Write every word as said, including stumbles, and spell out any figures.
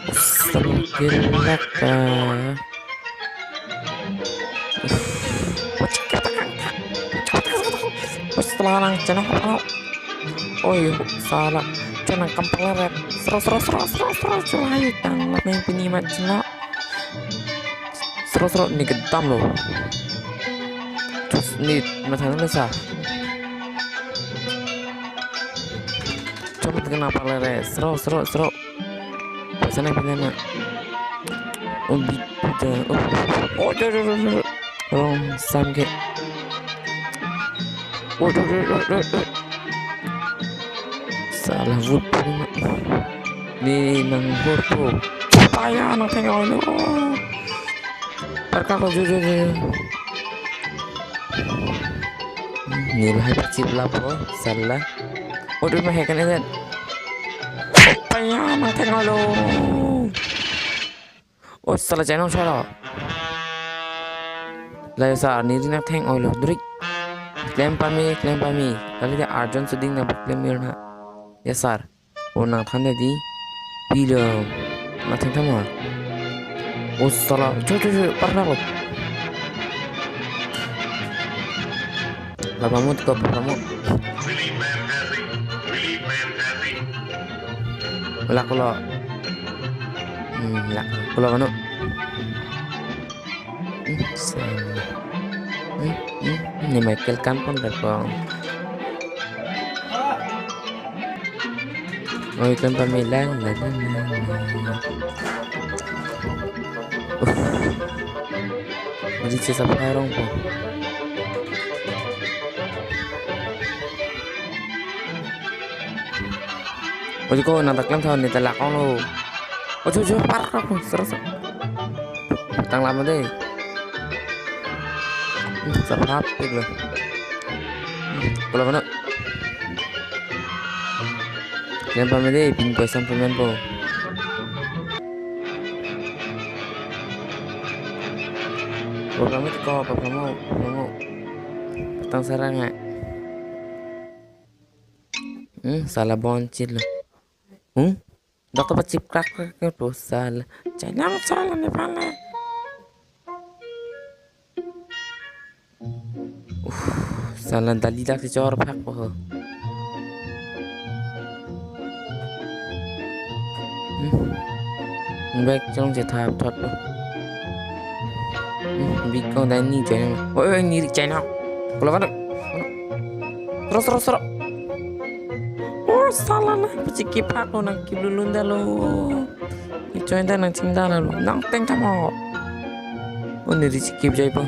Selamat gelak, ah. Wah, sala nang chenok apa? Oh, iyo, sala. Chenok kempal ret. Sero, sero, sero, sero, sero, sero, hai, tang, nang pini mat chenok. Sero, sero, ni kedam lo. Terus ni, masa nang sa. Coba kena pala re. Sero, sero, sero. Pasana pinana. Oh, bit puta. Oh, oh, do, do, do, do. Rong sam ke. Oh, do, do, do, do, do. Sala vut pu na. Ni nang vut pu. Paya nang theng oi lo. Parka ko ju, ju, ju. Ni lahai pachip lapo, sala. Waduh, mah hekan edet. Paya nang theng oi lo. Oh, sala chenok sala. La ya sar, ni ri nang theng oi lo. Drik. Klem pame, klem pame. Kali dia Arjun Suding nang klem mir na. Ya sar. Oh, nang than di. Pilo. Nang theng thama. Oh, sala. Cho, cho, cho, parna lo. Lama mut ko, lama mut. Lak lo. Hmm, lak lo. Kulo mano. Hmm, sen. Hmm, hmm, ni Michael kan pon dak kong. Oi, kan pamilang, lang, lang, lang, lang. Uh. Odi che sa pharong po. Odi ko nang ta klem tha, ni ta lak ong lo. Ojo, ojo, par, par, par, sero, sero. Tang lama dei. Hmm, sa phap pik lo. Hmm, kulo mano. Klem pame dei, pin poisa pemen po. Program itu ko, program mau, program mau. Tang sarang, eh. Hmm, sala bon chit lo. Hmm? Doktor pachip krak krak ke po, sala. Chanyang sala ni pala. Uh, sala dali dak si chor phak po. Hmm. Bek chong che thap thot po. Hmm, bik kong dai ni chanyang. Oi, oi, ni ri chanyang. Kulo mano. Terus, terus, terus. Oh, sala nang pachiki phak lo, nang kiblulun da lo. Ni choi da nang ching da lo. Nang theng thama. Oh, ni ri chiki jai po.